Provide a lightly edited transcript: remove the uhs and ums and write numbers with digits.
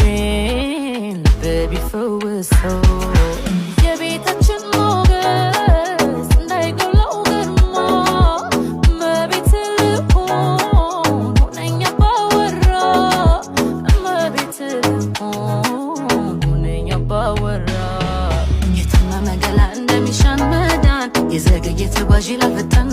ህመሜን ልብ ቢፈውሰው፣ የቤታችን ሞገስ እንዳይጎለው ግርማ፣ እመቤት ልሁን ሁነኛ አባወራ፣ እመቤት ልሁን ሁነኛ አባወራ። የታመመ ገላ እንደሚሻን መዳን፣ የዘገየ ተጓዥ ይላል ፈጣን።